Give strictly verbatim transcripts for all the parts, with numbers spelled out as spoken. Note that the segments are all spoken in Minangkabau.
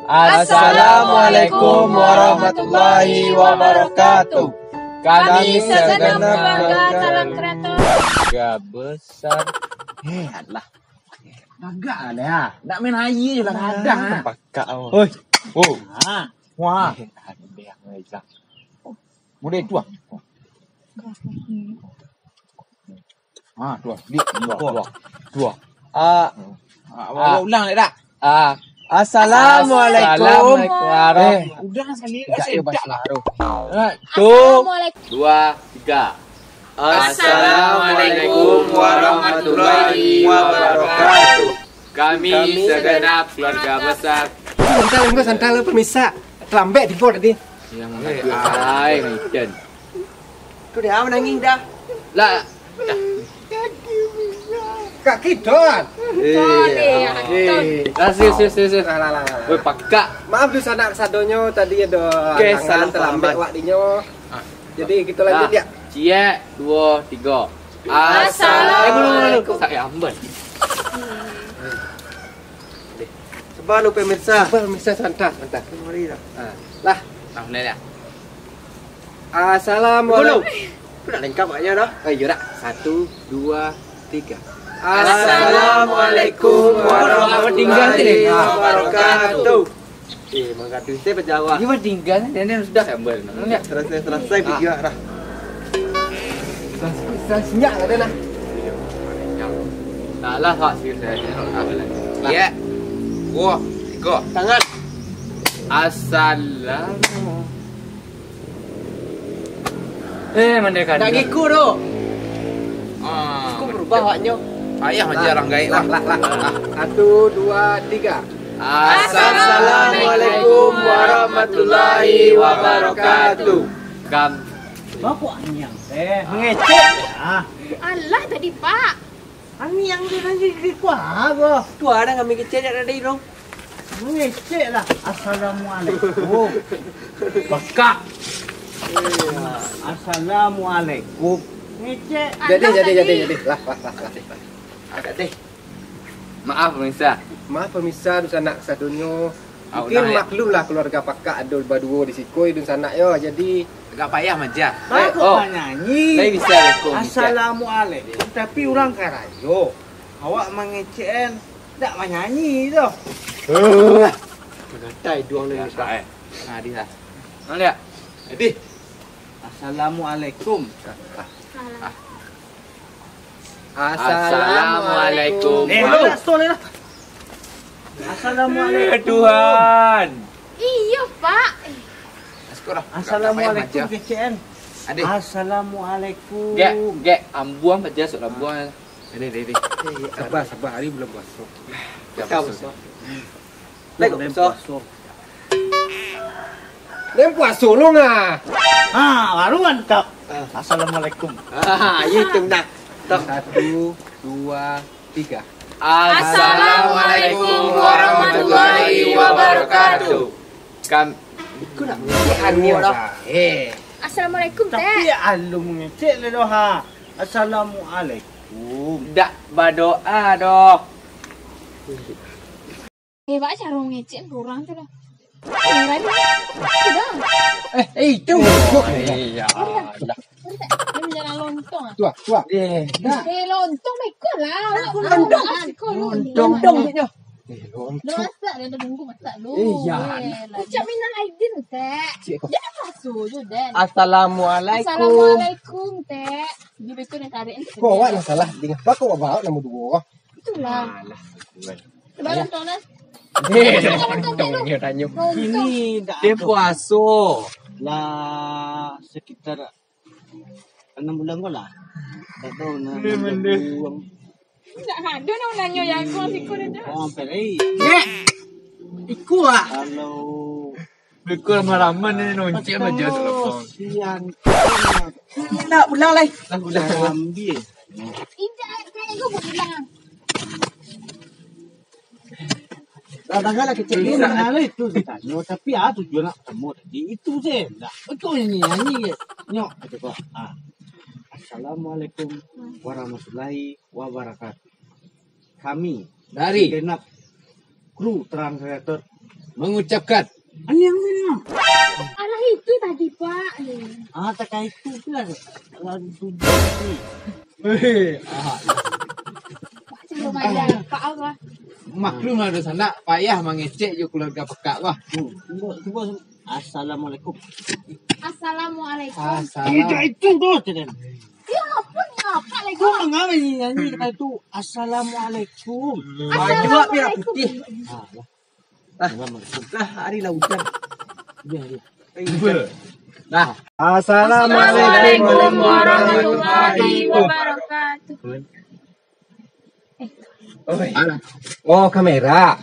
Assalamualaikum warahmatullahi wabarakatuh. Kami segenap keluarga Terang Kreator. Keluarga besar. Eh, alah. Gagak lah dia. Nak main aia je lah, ada. Pakak awak. Oi. Oh. Ha. Wah. Eh, ada yang ngejak. Mudah itu ah. Ah, dua. Dia, dua, dua. Dua. Ah. Ah, ulang, ulang, tak? Ah. Assalamualaikum. Assalamualaikum. Eh, udah sekali. Tak, eh, yo, tak. Satu. Assalamualaikum. Dua, tiga. Assalamualaikum warahmatullahi wabarakatuh. Kami segenap keluarga besar. Santai, santai, santai, pemirsa. Terlambat tigo tadi. Yang mengadu ai, Maiden. Tu dia menangis dah. Lah. Kaki Don. Eh. Dah, sis, sis, sis, sis. Lah, lah, lah, lah. Weh, pakak. Maaf dunsanak sadonyo, tadi ado halangan, terlambat awak dinyo. Ah. Jadi, kita lanjut, ya. Ciek, duo, tigo. Assalamualaikum. Eh, belum, belum, belum. Sak, eh, amban. Sabar lu, pemirsa. Sabar, pemirsa, santai, santai. Mari lah. Ha. Lah. Ah, boleh lah. Assalamualaikum. Belum. Nak lengkap agaknyo dah. Eh, iyo dah. Satu, dua, tiga. Assalamualaikum warahmatullahi wabarakatuh. Eh, mangkatu saya berjawab. Iyo, tinggal ni, ni sudah gambar. Selesai, selesai video dah. Senyap ada lah. Salah hak sih saya. Ya. Wah, tiga. Tangan. Assalam. Eh, mandai kandang. Nak giku tu. Ah, giku berubah awaknyo. Ayah aja lah, orang gaek lah, lah. Lah, lah, lah. Satu, dua, tiga. Assalamualaikum warahmatullahi wabarakatuh. Kam. Bapak niang teh mengecek. Ah. Alah tadi, Pak. Ani yang dia tadi kuah apa? Tu ada kami kecek dak tadi tu. Ngecek lah. Assalamualaikum. Pakak. Assalamualaikum. Ngecek. Jadi, jadi, jadi, jadi. Lah, lah, lah, lah. Agak deh. Maaf, pemirsa. Maaf, pemirsa, dunsanak sadonyo. Ah, mungkin ulang, ya. Maklum lah, keluarga pakak ado baduo di siko, dunsanak yo. Jadi, agak payah maja. Bagus oh. Manyanyi. Tapi bisa beko, bisa. Assalamualaikum, tapi urang karajo. Awak mangecek-an, dak manyanyi tu. Manatai duang ni. Biasa, eh. Nah, dia. Nah, lihat. Jadi. Assalamualaikum. Ah. Assalamualaikum. Eh, mana stol ni lah? Assalamualaikum. Eh, Tuhan. Iyo, Pak. Assalamualaikum, K C N. Adeh. Assalamualaikum. Gek, gek, ambuang aja, sok ambuang. Adeh, adeh, adeh. Eh, sabar, sabar. Hari bulan puasa. Bulan puasa. Lai puaso. Lai puaso lo ngah. Ha, baru mantap. Ah. Assalamualaikum. Ah, iyo tu nah. Satu, dua, tiga. Assalamualaikum warahmatullahi wabarakatuh. Kam- Iku nak mengecek anu dah. Eh. Assalamualaikum, Tek. Tapi alun mengecek le doh, ha. Assalamualaikum. Dak badoa doh. Eh, baa caro ngecek urang tu lah. Eh, tadi. Sudah. Eh, eh, itu. Iya. Dia menjalan lontong ah. Tuah, tuah. Eh, dah. Eh, lontong baik lah. Lontong. Lontong. Lontong. Eh, lontong. Dah masak, dah tunggu masak lu. Eh, iya. Eh, lah. Ucap minal aidin, Tek. Cik, kok. Dia kan masuk je, Dan. Assalamualaikum. Assalamualaikum, Tek. Dia betul yang tarik. Kok awak yang salah? Dengan apa kok awak bawa nama dua? Itulah. Alah, Tuhan. Cuba nonton lah. Eh, nonton, nonton, nonton. Dia tanya. Nonton. Ini dah dia puasa. Lah, sekitar enam bulan ko lah. Tak tahu nah. Dia enam benda. Bulan. Tak ada nak nanya yang aku masih kau dah. Oh, sampai lagi. Dek. Iku ah. Kalau Beko lama-lama ni noncek aja telepon. Sian. Nak ulang lai. Lah, ulang. Ambil. Indak, kayak gue mau ulang. Lah, tangan lah kecil ni, nah, itu ditanyo. Tapi ah, tujuan nak ketemu tadi. Itu je. Nah, betul ini, nyanyi je. Nyok, coba. Ah. Assalamualaikum warahmatullahi wabarakatuh. Kami dari segenap kru Terang Kreator mengucapkan. Ini yang mana? Arah itu tadi, Pak. Ah, tak itu tu lah. Lalu tu. Weh, ah. Pak, coba aja. Pak apa? Maklum lah, dunsanak, payah mangecek jo keluarga pekak, wah. Hmm, cuba, cuba. Assalamualaikum. Assalamualaikum. Assalam. Itu, itu tu, Cen. Ya ampun, ngapa lagi? Kau mengapa ni nyanyi kata itu? Assalamualaikum. Assalamualaikum. Banyak biar putih. Ah, ya. Ah. Lah, hari lah hujan. Iya, iya. Nah. Assalamualaikum warahmatullahi wabarakatuh. Oh, kamera.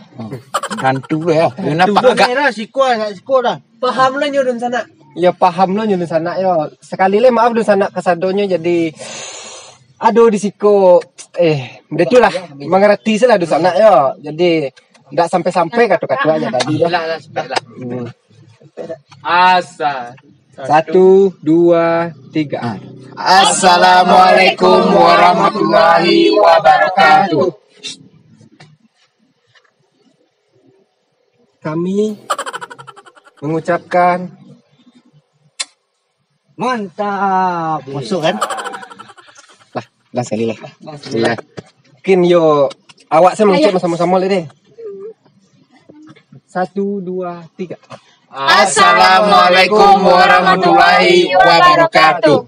Tantu lah ya. Kenapa kamera siko, siko dah. Paham lah nyo dunsanak. Ya, paham lah nyo dunsanak yo. Sakali lai maaf dunsanak kasadonyo jadi ado di siko, eh, betulah. Mangarati salah dunsanak yo. Jadi ndak sampai-sampai kato-kato aja tadi dah. Lah, lah, sampai lah. Hmm. Asa. Satu, dua, tiga. Ah. Assalamualaikum warahmatullahi wabarakatuh. Kami mengucapkan mantap. Masuk kan? Lah, lah sekali lah. Lah sekali lah. Mungkin yo awak saya mangecek sama-sama lah deh. Satu, dua, tiga. Assalamualaikum warahmatullahi wabarakatuh.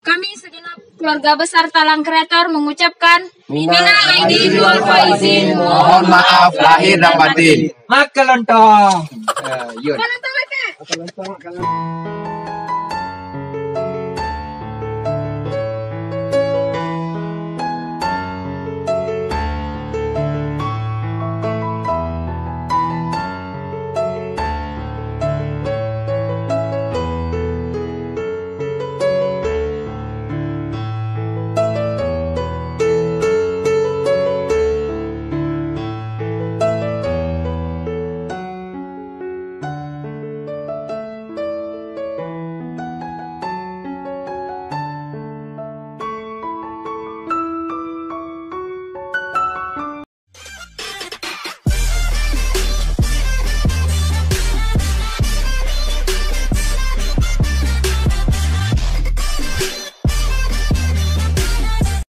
Kami segenap keluarga besar Talang Kreator mengucapkan minal aidin wal faizin. Mohon maaf lahir dan batin. Makan lontong. Eh, Yun. Makan lontong, Kak.